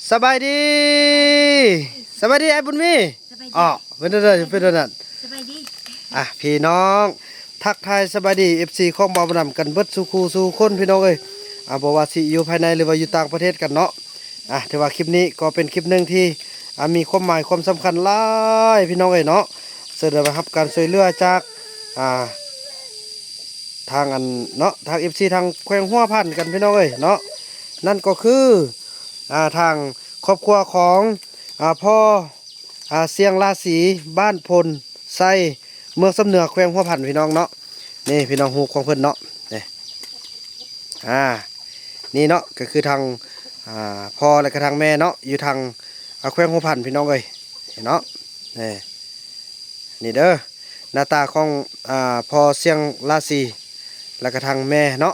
ສະບາຍດີ ສະບາຍດີອ້າຍບຸນມີ. ສະບາຍດີ. ອໍ ເປັນແນວໃດ ເປັນແນວນັ້ນ. ສະບາຍດີ. ອ່ະ ພີ່ນ້ອງ ທັກທາຍສະບາຍດີ ເອັຟຊີ ຂອງບ່າວບຸນນຳກັນເບິດສູ່ຄູ່ສູ່ຄົນ ພີ່ນ້ອງເອີຍ. ອ່າ ບໍ່ວ່າຊິຢູ່ພາຍໃນ ຫຼືວ່າຢູ່ຕ່າງປະເທດກັນເນາະ. ອ່າ ຖືວ່າຄລິບນີ້ກໍເປັນຄລິບໜຶ່ງທີ່ ອ່າ ມີຄວາມໝາຍຄວາມສຳຄັນຫຼາຍ ພີ່ນ້ອງເອີຍເນາະ. ເຊິ່ງໄດ້ຮັບການຊ່ວຍເຫຼືອຈາກ ອ່າ ທາງອັນເນາະ ທາງ ເອັຟຊີ ທາງແຂວງຫົວພັນກັນ ພີ່ນ້ອງເອີຍເນາະ. ນັ້ນກໍຄື ອ່າ ທາງຄອບຄົວຂອງ ອ່າ ພໍ່ ອ່າ ຊຽງລາສີ ບ້ານໂພນໄຊ ເມືອງຊຳເໜືອ ແຂວງຫົວພັນ ພີ່ນ້ອງເນາະ. ນີ້ພີ່ນ້ອງ ຮູບຂອງເພິ່ນເນາະ ນີ້ ອ່າ ນີ້ເນາະ ກໍຄືທາງ ອ່າ ພໍ່ ແລະກະທາງແມ່ເນາະ ຢູ່ທາງ ອ່າ ແຂວງຫົວພັນ ພີ່ນ້ອງເອີຍ ນີ້ເນາະ. ນີ້ ນີ້ເດີ ໜ້າຕາຂອງ ອ່າ ພໍ່ຊຽງລາສີ ແລະກະທາງແມ່ເນາະ.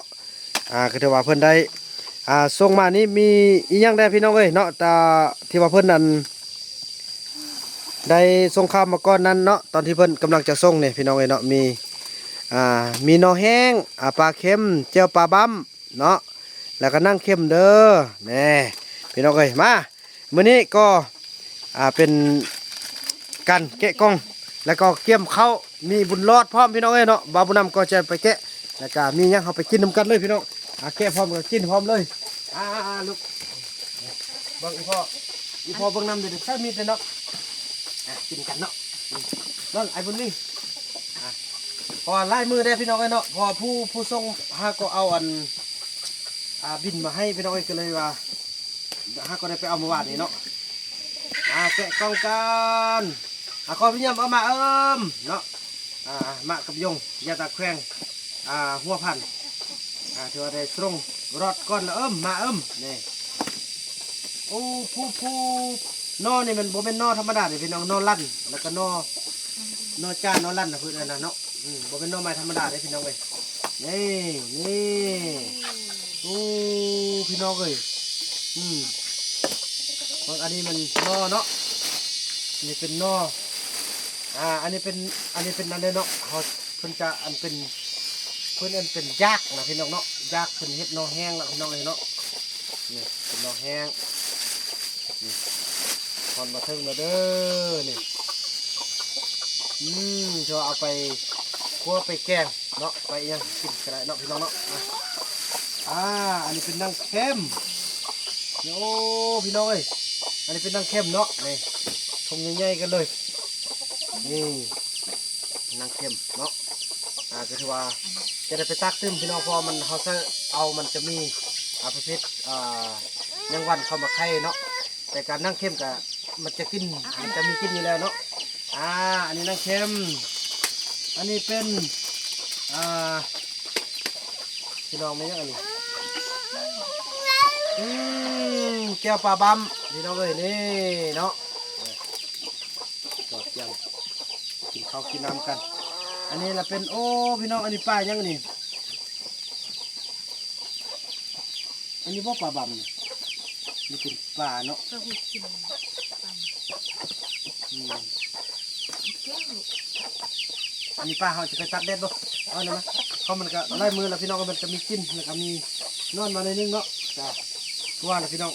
ອ່າ ກໍຖືວ່າເພິ່ນໄດ້ ອ່າ ສົ່ງມານີ້ມີອີ່ຫຍັງແດ່ ພີ່ນ້ອງເອີຍເນາະ. ຕາ ທີ່ວ່າເພິ່ນນັ້ນ ໄດ້ສົ່ງຂ່າວມາກ່ອນນັ້ນເນາະ ຕອນທີ່ເພິ່ນກຳລັງຈະສົ່ງນີ້ ພີ່ນ້ອງເອີຍເນາະ. ມີ ອ່າ ມີໜໍ່ແຫ້ງ ອ່າ ປາເຄັມ ແຈ່ວປາບ້ຳເນາະ ແລ້ວກໍໜັງເຂັມເດີ. ແນ່ ພີ່ນ້ອງເອີຍ ມາ ມື້ນີ້ກໍ ອ່າ ເປັນການແກະກ່ອງ ແລ້ວກໍກຽມເຂົ້າ ມີບຸນລອດພ້ອມ ພີ່ນ້ອງເອີຍເນາະ. ບ່າວບຸນນຳກໍຈະໄປແກະ ແລ້ວກໍມີຫຍັງເຮົາໄປກິນນຳກັນເລີຍ ພີ່ນ້ອງ. ອ່າ ແກະພ້ອມກໍກິນພ້ອມເລີຍ. ອ່າ ລູກ ເບິ່ງອີ່ພໍ່ ອີ່ພໍ່ເບິ່ງນຳເດີ ໃສ່ມີດເດີເນາະ. ອ່າ ກິນກັນເນາະ. ອືມ ເບິ່ງອ້າຍບຸນມີ. ອ່າ ເພາະວ່າຫຼາຍມື້ແດ່ ພີ່ນ້ອງເອີຍເນາະ ເພາະວ່າຜູ້ ຜູ້ສົ່ງຫາກໍເອົາອັນ ອ່າ ບິນມາໃຫ້ ພີ່ນ້ອງເອີຍ ກໍເລີຍວ່າ ຫາກໍໄດ້ໄປເອົາມື້ວານນີ້ເນາະ. ອ່າ ແກະກ່ອງກັນ. ອ່າ ຂໍພະຍາຍາມເອົາໝາກເອີ້ມເນາະ ອ່າ ໝາກກັບຍົງ ຢາຕາແຂວງ ອ່າ ຫົວພັນ. ອ່າ ຖືວ່າໄດ້ສົ່ງລອດກ່ອນລະເອີ້ມ ໝາກເອີ້ມ ນີ້. ໂອ້ ຜູ້ ຜູ້ ໜໍ່ນີ້ມັນບໍ່ແມ່ນໜໍ່ທຳມະດາເດ້ ພີ່ນ້ອງ ໜໍ່ລັນ ແລ້ວກໍໜໍ່ ໜໍ່ຈານ ໜໍ່ລັນນະ ເພິ່ນເອີ້ນນະເນາະ. ອືມ ບໍ່ແມ່ນໜໍ່ໄມ້ທຳມະດາເດ້ ພີ່ນ້ອງເອີຍ. ນີ້ ນີ້ ໂອ້ ພີ່ນ້ອງເອີຍ. ອືມ ເບິ່ງ ອັນນີ້ມັນໜໍ່ເນາະ ອັນນີ້ເປັນໜໍ່. ອ່າ ອັນນີ້ເປັນ ອັນນີ້ເປັນອັນໃດເນາະ ເຮົາ ເພິ່ນຈະອັນເປັນ ເພິ່ນເອີ້ນເປັນຢາກນະ ພີ່ນ້ອງເນາະ. ຢາກເພິ່ນເຮັດໜໍ່ແຫ້ງລະ ພີ່ນ້ອງເອີຍເນາະ. ນີ້ເປັນໜໍ່ແຫ້ງ ນີ້ ຮອດມາເຖິງແລ້ວເດີ ນີ້. ອືມ ຈະເອົາໄປຂົ້ວໄປແກງເນາະ ໄປອີ່ຫຍັງກິນກໍໄດ້ເນາະ ພີ່ນ້ອງເນາະ. ອ່າ ອ່າ ອັນນີ້ເປັນໜັງເຂັມ ນີ້. ໂອ້ ພີ່ນ້ອງເອີຍ ອັນນີ້ເປັນໜັງເຂັມເນາະ ນີ້ ຖົງໃຫຍ່ໆກັນເລີຍ ນີ້ ໜັງເຂັມເນາະ. ອ່າ ກໍຖືວ່າຈະໄດ້ໄປຕັກຕື່ມ ພີ່ນ້ອງ ເພາະວ່າມັນ ເຮົາໃສ່ເອົາ ມັນຈະມີ ອ່າ ປະເພດ ອ່າ ແມງວັນເຂົ້າມາໄຂ່ເນາະ. ແຕ່ການໜັງເຂັມກະ ມັນຈະກິນ ມັນຈະມີກິນຢູ່ແລ້ວເນາະ. ອ່າ ອັນນີ້ໜັງເຂັມ ອັນນີ້ເປັນ ອ່າ ພີ່ນ້ອງ ແມ່ນຫຍັງອັນນີ້? ອືມ ແຈ່ວປາບ້ຳ ພີ່ນ້ອງເອີຍ ນີ້ເນາະ. ກໍກຽມກິນເຂົ້າກິນນ້ຳກັນ. ອັນນີ້ລະເປັນ ໂອ້ ພີ່ນ້ອງ ອັນນີ້ປາຫຍັງນີ້? ອັນນີ້ບໍ່ປາບ້ຳນີ້ ນີ້ເປັນປາເນາະ. ປາຫຸດກິນປາ ອືມ ແກ້ວ ອັນນີ້ປາເຮົາຈະໄປຕາກແດດບໍ່? ເອົານີ້ມາ ເພາະມັນກະຫຼາຍມື້ແລ້ວ ພີ່ນ້ອງ ມັນກະມີກິ່ນ ແລ້ວກະມີນອນມາໜ້ອຍໜຶ່ງເນາະ. ກະຄືວ່າລະ ພີ່ນ້ອງ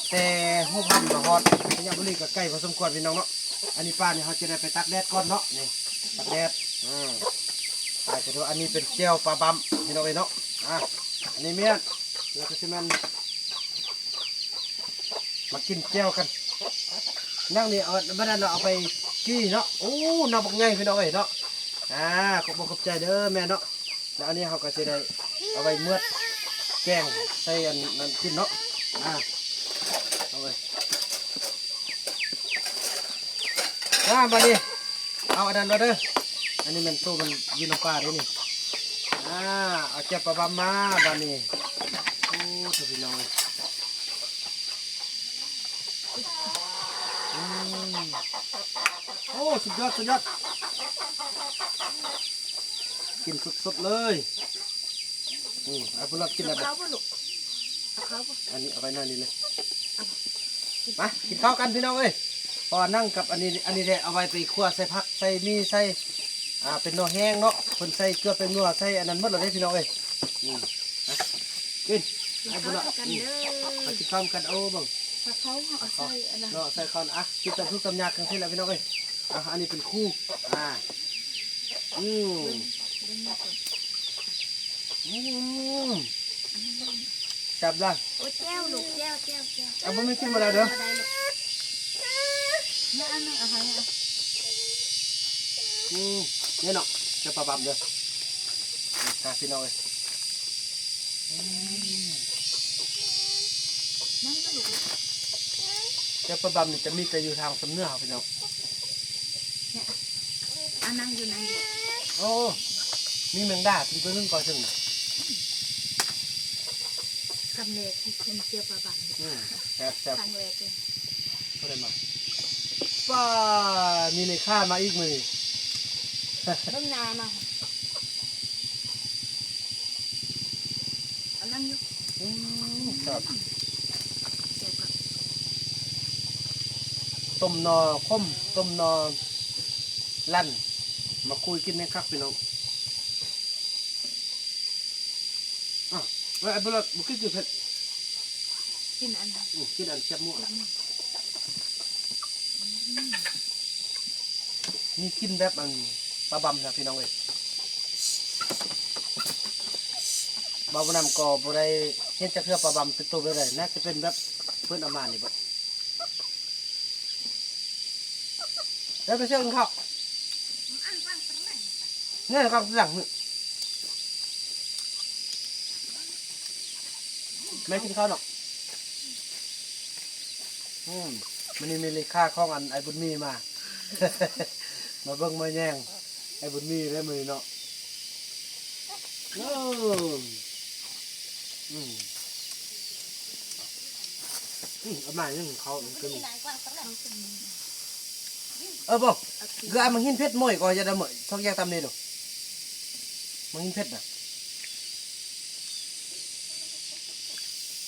ແຕ່ຫົວພັນມາຮອດໄຊຍະບູລີກະໄກພໍສົມຄວນ ພີ່ນ້ອງເນາະ. ອັນນີ້ປານີ້ເຮົາຈະໄດ້ໄປຕາກແດດກ່ອນເນາະ ນີ້ ຕາກແດດ. ອືມ ອ່າ ກະຖືວ່າອັນນີ້ເປັນແຈ່ວປາບ້ຳ ພີ່ນ້ອງເອີຍເນາະ. ອ່າ ອັນນີ້ແມ່ນ ແລ້ວກະຊິແມ່ນ ມາກິນແຈ່ວກັນ. ໜັງນີ້ເອົາ ບັດນັ້ນເອົາໄປຈີ່ເນາະ. ໂອ້ ໜັງບັກໃຫຍ່ ພີ່ນ້ອງເອີຍເນາະ. ອ່າ ຂອບອົກຂອບໃຈເດີແມ່ເນາະ. ແລ້ວອັນນີ້ເຮົາກໍຊິໄດ້ເອົາໄວ້ເມືອດແກງໃສ່ອັນນັ້ນກິນເນາະ. ອ່າ ເອົາໄວ້ ອ່າ ບາດນີ້ເອົາອັນນັ້ນມາເດີ. ອັນນີ້ແມ່ນໂຕມັນຢູ່ນຳປ່າເດ້ນີ້. ອ່າ ເອົາແຈ່ວປາບ້ຳມາບາດນີ້. ໂອ້ ໂທ້ ພີ່ນ້ອງເອີຍ. ອືມ ໂອ້ ສຸດຍອດ ສຸດຍອດ ກິນສົດໆເລີຍ. ອືມ ເອົາບຸນລອດກິນແລ້ວບໍ່? ເອົາຂ້າວບໍ່ລູກ? ເອົາຂ້າວບໍ່? ອັນນີ້ເອົາໄວ້ໜ້ານີ້ເລີຍ. ມາກິນເຂົ້າກັນ ພີ່ນ້ອງເອີຍ. ເພາະວ່າໜັງກັບອັນນີ້ ອັນນີ້ແຫຼະ ເອົາໄວ້ໄປຂົ້ວໃສ່ຜັກໃສ່ໝີ່ໃສ່ ອ່າ ເປັນໜໍ່ແຫ້ງເນາະ. ເພິ່ນໃສ່ເກືອແປ້ງນົວໃສ່ອັນນັ້ນໝົດແລ້ວເດ້ ພີ່ນ້ອງເອີຍ. ອືມ ມາກິນ ໃຫ້ບຸນລອດ ກິນເຂົ້າກັນເດີ ອືມ ມາກິນເຂົ້າກັນ. ໂອ້ ເບິ່ງ ຖ້າເຂົາເຮົາເອົາໃສ່ອັນນັ້ນ ເນາະ ໃສ່ເຂົ້າ ອ່ະ ກິນຕຳທຸກຕຳຍາກຈັ່ງຊີ້ແຫຼະພີ່ນ້ອງເອີຍ. ອ່ະ ອັນນີ້ເປັນຄູ ອ່າ ອືມ ເບິ່ງ ເບິ່ງມາກ່ອນ ອືມ ອັນນີ້ເບິ່ງ ແຊບຫຼາຍ. ໂອ້ ແຈ່ວລູກ ແຈ່ວ ແຈ່ວ ແຈ່ວ ເອົາ ບໍ່ມີກິນບໍ່ໄດ້ເດີ ບໍ່ໄດ້ລູກ ນີ້ອັນໜຶ່ງ ເອົາໃຫ້ ອືມ ນີ້ເນາະ ແຈ່ວປາບຳເດີ ນີ້ ພີ່ນ້ອງເອີຍ. ອືມ ແຈ່ວປາບຳນີ້ຈະມີແຕ່ຢູ່ທາງຊຳເໜືອເຮົາພີ່ນ້ອງ. ອ່າ ນັ່ງຢູ່ ນັ່ງຢູ່. ໂອ້ ມີແມງດາຕົວໜຶ່ງກໍເຖິງນະ. ຄຳແລກທີ່ກິນແຈ່ວປາບຳ. ອືມ ແຊບໆ ຄັ້ງແລກເລີຍ. ບໍ່ໄດ້ມາ ປ້າ ມີເລຂາມາອີກມື້ນີ້ ເບິ່ງໜ້າມາ ອັນນັ້ນຢູ່. ອືມ ແຊບ ແຊບຄັກ ຕົ້ມໜໍ່ຂົມ ຕົ້ມໜໍ່ລັນ ມາຄຸຍກິນແຮງຄັກພີ່ນ້ອງ. ອ່ະ ເອີ ບໍ່ລະ ບໍ່ກິນ ກິນເຜັດ ກິນອັນ ອືມ ກິນອັນແຄບໝູ ແຄບໝູ ມີກິ່ນແບບອັນປາບຳນະພີ່ນ້ອງເອີຍ. ບ່າວບຸນນຳກໍບໍ່ໄດ້ເຫັນຈັກເທື່ອປາບຳເປັນໂຕແບບໃດ ໜ້າຈະເປັນແບບເພິ່ນເອົາມານີ້ບໍ. ແລ້ວໄປເຊື່ອກິນເຂົ້າ ນີ້ກຳລັງ ແມ່ກິນເຂົ້າເນາະ. ອືມ ມື້ນີ້ມີເລຂາຂອງອັນອ້າຍບຸນມີມາ ມາເບິ່ງມາແຍງອ້າຍບຸນມີເດ້ມື້ນີ້ເນາະ. ໂອ້ ອືມ ອືມ ເອົາມາຍັງເຂົ້າ ເອີ ບໍ່ ຄືເອົາໝາກຫີນເຜັດໝ້ອຍກໍຢ່າດຳເອີຍ ຊອກແຍກຕຳນີ້ດູ ໝາກຫີນເຜັດນະ.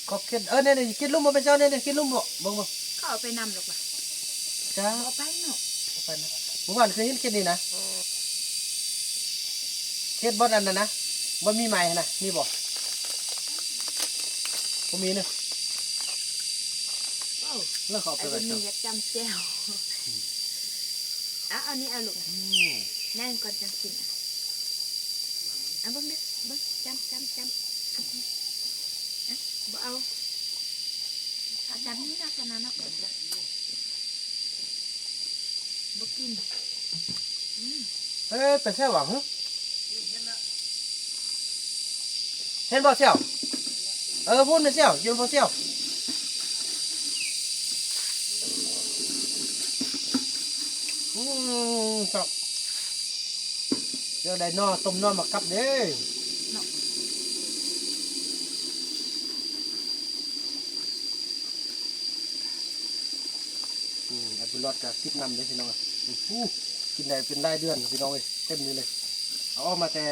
ຂອບເຂດ ເອີ ນີ້ໆ ເຂດລຸ່ມບໍ່ແມ່ນເຈົ້າ ນີ້ໆ ເຂດລຸ່ມບໍ່ ເບິ່ງ ເບິ່ງ ເຂົາເອົາໄປນຳດອກຫວາ ຈ້າ ບໍ່ໄປເນາະ ບໍ່ໄປນະ. ມື້ວານຄືເຫັນເຂດນີ້ນະ ເຂດບ່ອນອັນນັ້ນນະ ບ່ອນມີໄມ້ຫັ້ນນະ ມີບໍ່ ບໍ່ມີເນາະ. ເອົາ ແລ້ວເຂົາເອົາໄປໄວ້ໃສ ມີຢາກຈ້ຳແຈ່ວ ອືມ ເອົາ ເອົານີ້ເອົາລູກ ອືມ ຍ່າງກ່ອນຈັ່ງກິນ ອະ ເອົາເບິ່ງເດີ ເບິ່ງ ຈ້ຳ ຈ້ຳ ຈ້ຳ ອະ ບໍ່ເອົາ ເອົາຈ້ຳນີ້ເນາະ ຊັ້ນນະເນາະ ບໍ່ກິນ ອືມ ເອີ ເປັນແຊວຫວາຫື ເຫັນບໍ່ແຊວ ເອີ ພຸ້ນແມ່ນແຊວ ຢູ່ບໍ່ແຊວ ອືມ ຊອກ ແລ້ວໄດ້ໜໍ່ ຕົ້ມໜໍ່ໝາກກັບເດ້ ເນາະ ອືມ ໄອ້ບຸນລອດກໍກິນນຳເດ້ພີ່ນ້ອງ ໂອ້ໂຫ ກິນໄດ້ເປັນຫຼາຍເດືອນພີ່ນ້ອງເອີຍ ເຕັມນີ້ເລີຍ ເອົາອອກມາແຕ່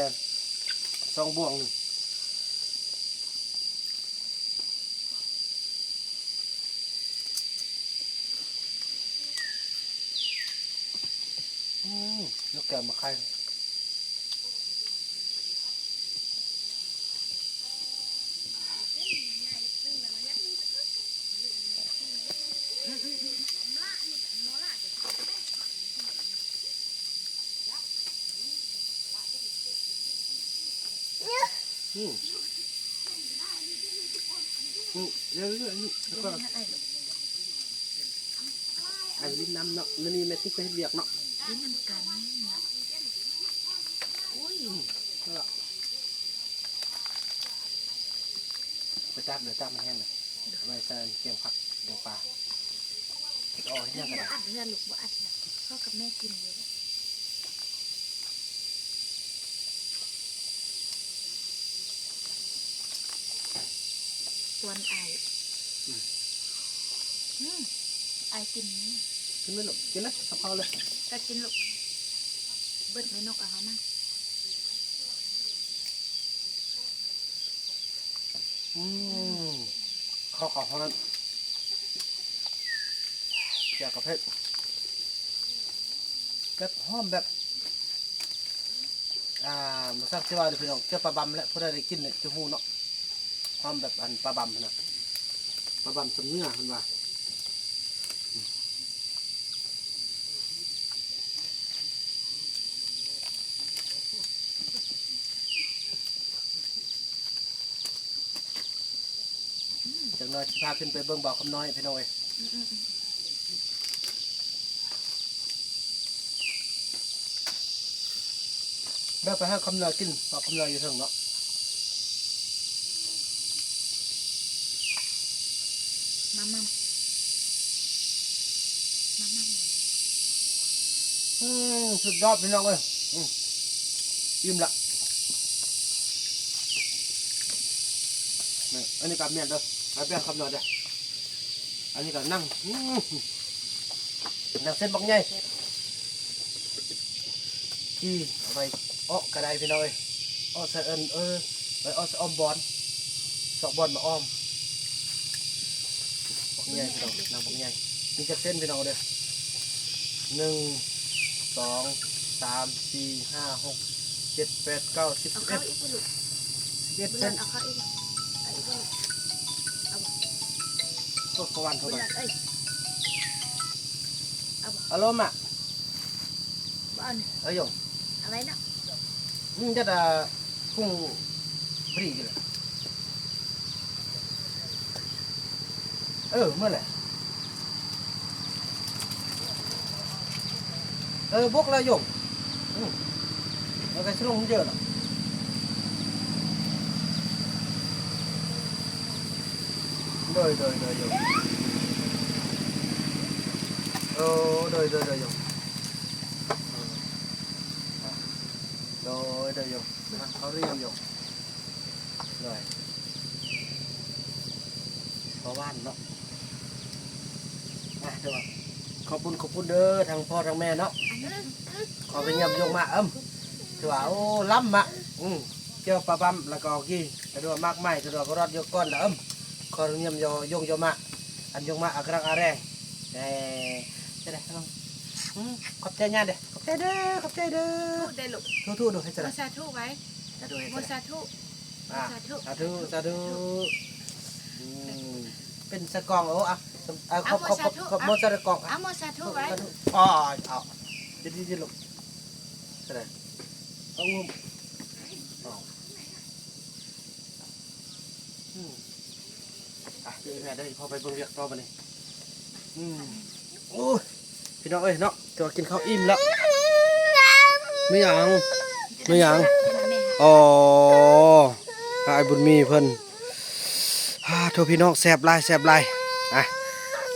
ສອງບ່ວງນີ້. ອືມ ນົກແກ້ວມາໄຂ່ ອືມ ອືມ ເລື້ອຍໆ ແລ້ວກໍ ໄອ້ຫຼິ້ນນຳເນາະ ມື້ນີ້ແມ່ຕິກໄປເຮັດວຽກເນາະ ຫຼິ້ນນຳກັນເນາະ ໂອ້ຍ ອືມ ນັ້ນລະ ໄປຕາກເດີ ຕາກມັນແຫ້ງເດີ ເອົາໄວ້ໃສ່ແກງຜັກ ແກງປາ ເຮັດອອກເຮັດຫຍັງກໍໄດ້ ບໍ່ອັດເຮືອລູກ ບໍ່ອັດເຮືອ ພໍ່ກັບແມ່ກິນຢູ່ ຊວນອ້າຍ ອືມ ອືມ ອ້າຍກິນນີ້ ກິນໄດ້ລູກ ກິນເລີຍ ກັບເຂົ້າເລີຍ ກັດກິນລູກ ເບິດແມ່ນົກເອົາເຮົາມາ ອືມ ເຂົ້າກັບເຮົານັ້ນ ແຈ່ວກໍເຜັດ ແບບຫອມແບບ ອ່າ ບໍ່ຊັກຊິວ່າເດີພີ່ນ້ອງ ເຈົ້າປາບຳແຫຼະ ຜູ້ໃດໄດ້ກິນນີ້ຈະຮູ້ເນາະ ຫອມແບບອັນປາບຳຫັ້ນນະ ປາບຳຊຳເໜືອເພິ່ນວ່າ ນ້ອຍຊິພາຂຶ້ນໄປເບິ່ງບ່າວຄຳນ້ອຍພີ່ນ້ອງເອີຍ. ແບ່ງໄປໃຫ້ຄຳນ້ອຍກິນ ບ່າວຄຳນ້ອຍຢູ່ເທິງເນາະ. ມາມາມາມາມາ ອືມ ສຸດຍອດພີ່ນ້ອງເອີຍ. ອືມ ອີ່ມລະ. ນີ້ ອັນນີ້ກໍແມ່ນເດີ ໃຫ້ແບ່ງຄຳນ້ອຍເດີ. ອັນນີ້ກໍໜັງ ອືມ ໜັງເສັ້ນບັກໃຫຍ່. ຈີ່ ເອົາໄວ້ເອາະກໍໄດ້ພີ່ນ້ອງເອີຍ ເອາະໃສ່ເອີ້ນ ເອີ ໄວ້ເອາະໃສ່ອ້ອມບອນ ຊອກບອນມາອ້ອມ. ບັກໃຫຍ່ພີ່ນ້ອງ ໜັງບັກໃຫຍ່. ມີຈັກເສັ້ນພີ່ນ້ອງເດີ ໜຶ່ງ ສອງ ສາມ ສີ່ ຫ້າ ຫົກ ເຈັດ ແປດ ເກົ້າ ສິບ ສິບເອັດ ສິບເອັດເສັ້ນ. ເອົາເຂົ້າອີກ ເອົາອີກບໍ່ລູກ ເອົາບໍ່? ໂອ້ ປະຫວານເຂົ້າໄປ ເອີຍ ເອົາບໍ່? ອາໂລມະ ບໍ່ເອົານີ້ ເອີ ຢົງ ເອົາໄວ້ເນາະ. ອືມ ຈັດ ອາ ກຸ້ງບຣີກິນລະ. ເອີ ເມື່ອແຫຼະ ເອີ ບົກລະຢົງ. ອືມ ແລ້ວກໍຊິລົງເຢີລະ. ໂດຍ ໂດຍ ໂດຍ ຢົງ. ໂອ້ ໂດຍ ໂດຍ ໂດຍ ຢົງ. ໂດຍ ໂດຍ ຢົງ. ເຂົາຮຽນຢູ່ ໂດຍ ເພາະວ່າເນາະ ອ່ະ ຖືວ່າຂອບຄຸນ ຂອບຄຸນເດີທາງພໍ່ທາງແມ່ເນາະ ຂໍໄປຢ້ຽມຢົງມາ ເອີມ ຖືວ່າ ໂອ້ ລ້ຳມະ ອືມ ກ່ຽວປາບຳ ແລ້ວກໍກີ່ ຖືວ່າມາກໄມ້ ຖືວ່າບໍ່ລອດຢູ່ກ່ອນລະ ເອີມ ຂໍຢ້ຽມຢົງຢົງມາ ອັນຢົງມາອາກະຣັກອາແຮງ ເອີ ຈະໄດ້ ອືມ ຂອບໃຈຍ່າເດີ ຂອບໃຈເດີ ຂອບໃຈເດີ ທຸໄດ້ລູກ ທຸໆ ດູ ເຮັດຈັ່ງໃດ ສາທຸໄວ້ ສາທຸ ເຮັດ ໂມ ຈັ່ງໃດ ສາທຸ ອ່າ ສາທຸ ສາທຸ ສາທຸ ສາທຸ ອືມ ເປັນສະກອງ ໂອ້ ອ່ະ ອ່ະ ຂອບ ຂອບ ຂອບ ສາທຸ ຂອບ ອ່ະ ໂມ ສາທຸ ກອງ ອ່ະ ອ່ະ ໂມ ສາທຸໄວ້ ສາທຸ ອໍ ເອົາ ດີໆ ລູກ ສະແດງ ເອົາ ອືມ ອືມ ອ່ະ ເດີ ແມ່ເດີ ພໍ່ໄປເບິ່ງວຽກຕໍ່ບາດນີ້ ອືມ ໂອ້ຍ ພີ່ນ້ອງເອີຍເນາະ ແຕ່ວ່າກິນເຂົ້າອີ່ມແລ້ວ ມີຫຍັງ ມີຫຍັງ ອໍ ອ້າຍບຸນມີເພິ່ນ ອາ ໂທ້ ພີ່ນ້ອງ ແຊບຫຼາຍ ແຊບຫຼາຍ ອ່ະ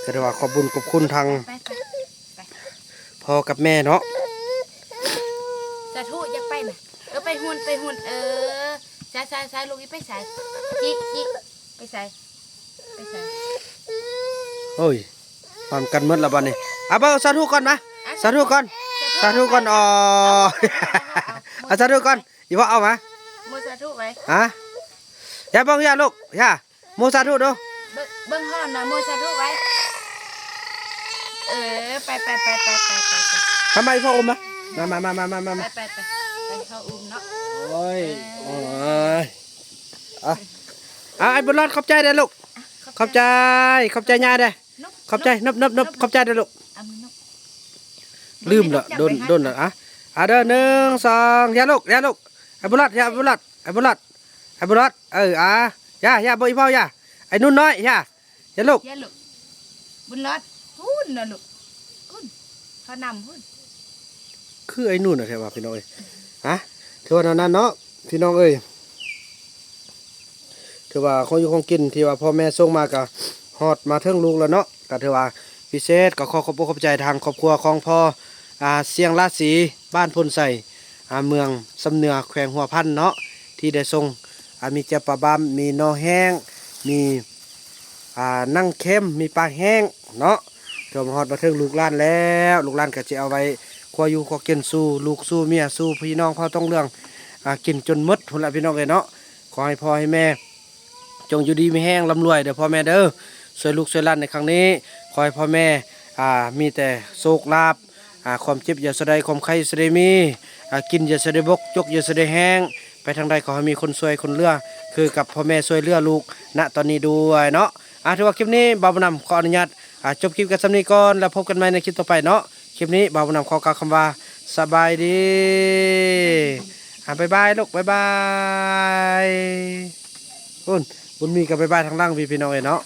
ກໍຖືວ່າຂອບບຸນຂອບຄຸນທາງ ໄປ ໄປ ໄປ ພໍ່ກັບແມ່ເນາະ ສາທຸ ຢາກໄປນະ ເອີ ໄປຫຸ່ນ ໄປຫຸ່ນ ເອີ ສາ ສາ ສາ ລູກ ໄປໃສ ຈິ ຈິ ໄປໃສ ໄປໃສ ໂອ້ຍ ພ້ອມກັນໝົດລະບາດນີ້ ອ່ະ ເບິ່ງ ສາທຸກ່ອນມາ ອ່ະ ສາທຸກ່ອນ ສາທຸກ່ອນ ສາທຸກ່ອນ ອໍ ອ່ະ ສາທຸກ່ອນ ອີພໍ່ເອົາມາ ໂມ ສາທຸໄວ້ ຮະ ຢ່າເບິ່ງ ຢ່າລູກ ຢ່າ ໂມ ສາທຸດູ ເບິ່ງ ເບິ່ງຮອດນະ ໂມ ສາທຸໄວ້ ເອີ ໄປ ໄປ ທຳມາ ອີພໍ່ອຸມມາ ມາ ມາ ໄປ ໄປ ໄປ ໄປ ພໍ່ອຸມເນາະ ໂອ້ຍ ເອີ ໂອ້ຍ ອ່ະ ອ່ະ ອ້າຍບຸນລອດ ຂອບໃຈເດີລູກ ຂອບໃຈ ຂອບໃຈຍ່າເດີ ຂອບໃຈ ນົບ ນົບ ນົບ ຂອບໃຈເດີລູກ ເອົາມືນົບ ລືມລະ ດົນ ດົນລະ ອ່ະ ອ່ະເດີ ໜຶ່ງ ສອງ ຢ່າລູກ ຢ່າລູກ ອ້າຍບຸນລອດ ຢ່າ ອ້າຍບຸນລອດ ອ້າຍບຸນລອດ ອ້າຍບຸນລອດ ເອີ ອ່າ ຢ່າ ຢ່າ ບໍ່ ອີພໍ່ ຢ່າ ອ້າຍນຸ່ນນ້ອຍ ຢ່າ ຢ່າລູກ ຢ່າລູກ ບຸນລອດ ພຸ້ນນະລູກ ພຸ້ນ ເຂົານຳພຸ້ນ ຄືໄອ້ໜູນນະແທ້ວ່າ ພີ່ນ້ອງເອີຍ ຮະ ຖືວ່າແນວນັ້ນເນາະ ພີ່ນ້ອງເອີຍ ຖືວ່າຂອງຢູ່ຂອງກິນທີ່ວ່າພໍ່ແມ່ສົ່ງມາກໍຮອດມາເຖິງລູກແລ້ວເນາະ ກໍຖືວ່າພິເສດ ກໍຂໍຂອບອົກຂອບໃຈທາງຄອບຄົວຂອງພໍ່ ອ່າ ສຽງລາສີ ບ້ານໂພນໄຊ ອ່າ ເມືອງຊຳເໜືອ ແຂວງຫົວພັນເນາະ ທີ່ໄດ້ສົ່ງ ອ່າ ມີແຈ່ວປາບຳ ມີໜໍ່ແຫ້ງ ມີ ອ່າ ໜັງເຄັມ ມີປາແຫ້ງເນາະ ຖືວ່າມາຮອດມາເຖິງລູກຫຼານແລ້ວ ລູກຫຼານກໍຈະເອົາໄວ້ຄົວຢູ່ຄົວກິນສູ່ລູກສູ່ເມຍສູ່ພີ່ນ້ອງເຜົ່າຕົງເຫຼືອງ ອ່າ ກິນຈົນໝົດພຸ້ນລະ ພີ່ນ້ອງເອີຍເນາະ ຂໍໃຫ້ພໍ່ໃຫ້ແມ່ ຈົ່ງຢູ່ດີມີແຮງ ລ່ຳລວຍເດີພໍ່ແມ່ເດີ ຊ່ວຍລູກຊ່ວຍຫຼານໃນຄັ້ງນີ້ ຂໍໃຫ້ພໍ່ແມ່ ອ່າ ມີແຕ່ໂຊກລາບ ອ່າ ຄວາມເຈັບຢ່າສະໄດ້ ຄວາມໄຂ້ຢ່າສະໄດ້ມີ ອ່າ ກິນຢ່າສະໄດ້ບົກ ຈົກຢ່າສະໄດ້ແຫ້ງ ໄປທາງໃດຂໍໃຫ້ມີຄົນຊ່ວຍຄົນເຫຼືອ ຄືກັບພໍ່ແມ່ຊ່ວຍເຫຼືອລູກນະຕອນນີ້ດ້ວຍເນາະ ອ່າ ຖືວ່າຄລິບນີ້ບ່າວບຸນນຳຂໍອະນຸຍາດ ອ່າ ຈົບຄລິບກັນສ່ຳນີ້ກ່ອນ ແລ້ວພົບກັນໃໝ່ໃນຄລິບຕໍ່ໄປເນາະ ຄລິບນີ້ບ່າວບຸນນຳຂໍກ່າວຄຳວ່າ ສະບາຍດີ ອ່າ ບາຍບາຍລູກ ບາຍບາຍ ພຸ້ນ ບຸນມີກໍບາຍບາຍທາງຫຼັງພີ້ ພີ່ນ້ອງເອີຍເນາະ.